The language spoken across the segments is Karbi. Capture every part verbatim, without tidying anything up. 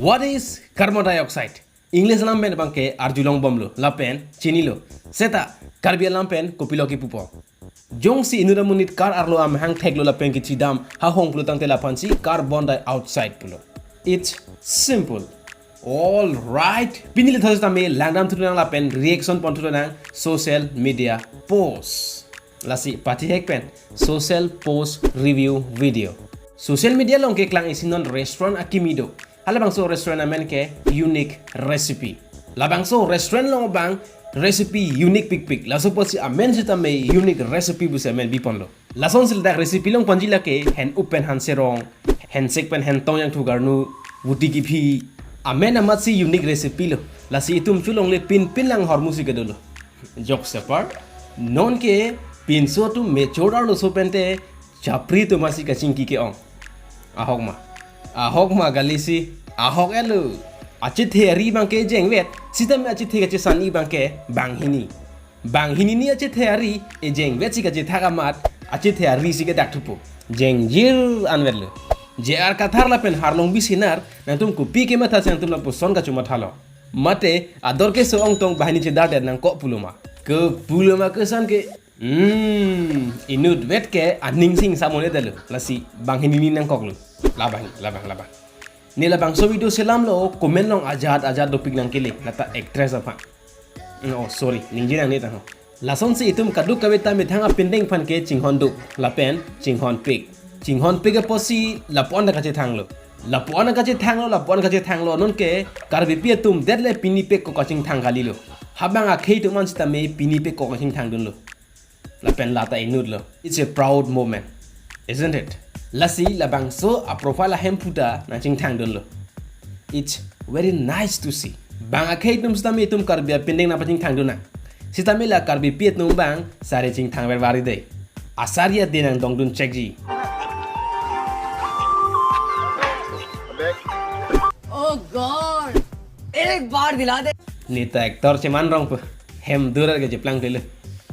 What is carbon dioxide? English alam pen abangke arjulong bomlo lapen chinilo. Seta Karbi alam pen kopilo kipupo. Jongsi inut amonit car arlo amahang theklo lapen kechidam ha hong pulo tangte laphansi carbon dioxide pulo. It's simple. All right. Pini le thos tame langdam thunang lapen reaction pon thunang social media post. Lasi pathihek pen social post review video. Social media along keklang isi non restaurant akimi do. Halabangso restaurant amen ke Unique Recipe. Labangso restaurant along abang recipe unique pikpik. Laso apotsi amen sitame Unique Recipe pusi amen biponlo. Lasonsi ladak recipe longponji lake hen-up pen hanserong, hensek pen hentong yang thugarnu, vuti kiphi. Amen amatsi Unique Recipe lo. Lasi itum cholongle pinpin lang ahormu si kedolo. Jokes apart, nonke pinso atum mature arloso pente chapri atum asi kachingki ke-ong. Ahok ma. Ahok ma gali si. Ahok elo. Achethe ari abangke ejengvet. Sitame achethe kachesani abangke banghini. Banghini ni achethe ari ejengvet si kachethak amat achethe ari si kedak thupo. Jengjir anvetlo. J R Kathar lapen Harlongbi Singnar nangtum kopi kematha si nangtum lapuson kachomathalo. Mate ador keso ongtong banghini chedardet nangkok pulo ma. Kepulo ma kesan ke. Hmm, inutvet ke aning sing samone dalo. Lasi banghini ni nangkoklo. Labang, labang, labang. Ne labangso video selamlo comment along ajat ajat dopik nangkele. Lata actress aphan. Oh, sorry, ningje nangne tangho. Lasonsi itum kadokave ta methang apindeng aphan ke chinghon do lapen chinghonpik. Chinghonpik apotsi lapu-an ta kachethanglo. Lapu-an ta kachethanglo, lapu-an kachethanglo, nonke Karbipi atum detle pini pek kok kachingthang kalilo. Habang akhei atum an sitame pini pek kok kachingthangdunlo. Lapen lata inutlo. It's a proud moment, isn't it? Lasi labangso a-profile ahemphu ta nangchingthangdunlo. It's very nice to see. Bang akhei atum sitame itum Karbi apindeng nangpachingthangdun nang. Sitame la Karbipi atum abang sari chingthang ver vari dei. Asari ade nangdongdun chekji. Oh God! एक बार दिला दे। Neta actor cheman rongpo. Hem durar ke cheplang tele.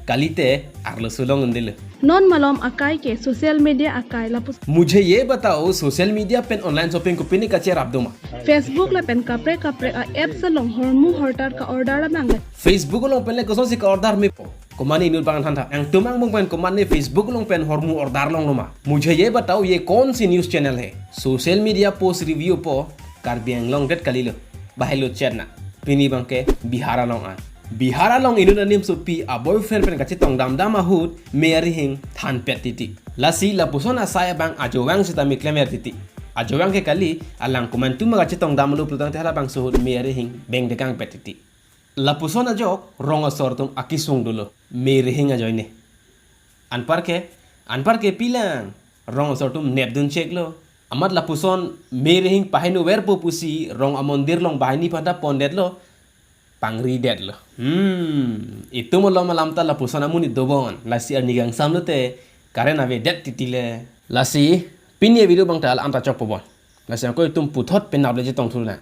Kalite arloso along undelo. Non malom akai ke social media akai lapus. मुझे ये बताओ, social media pen online shopping kopine kacherap doma? Facebook lapen kaprek kaprek a-apps along hormu hortar ka-order abang le. Facebook along pen le kosonsi ka-order mepo? Komatne inut abang thantha. Nangtum angbong pen komatne Facebook along pen hormu order longloma? मुझे ये बताओ, ये कौन सी news channel है? Social media post review po Karbi Anglong det kalilo. Bahai lo chet na. Pini abangke Bihar along an. Bihar along inut anim sopi a-boyfriend pen kachetong damdam ahut me arihing thanpet titi. Lasi lapuson asai abang ajovang sitame klemver titi. Ajovang ke kali, alang komantu ma kachetong damlo pulo tangte halabangso ahut me arihing bengdekangpet titi. Lapuson ajok rong asor atum akesung dolo me arihing ajoine. Anparke, anparke pilang rong asor atum nepdun cheklo. Amat lapuson me arihing pahenoverpo pusi rong amondir along banghini aphan ta pondetlo, pangridetlo. Hmm, itum malom alam ta lapuson amonit dobon. Lasi arni kangsam lote current avedet titi le. Lasi pini avideo abang ta la-an ta chokpo bon. Lasi ako itum puthot penap le chetong thunang.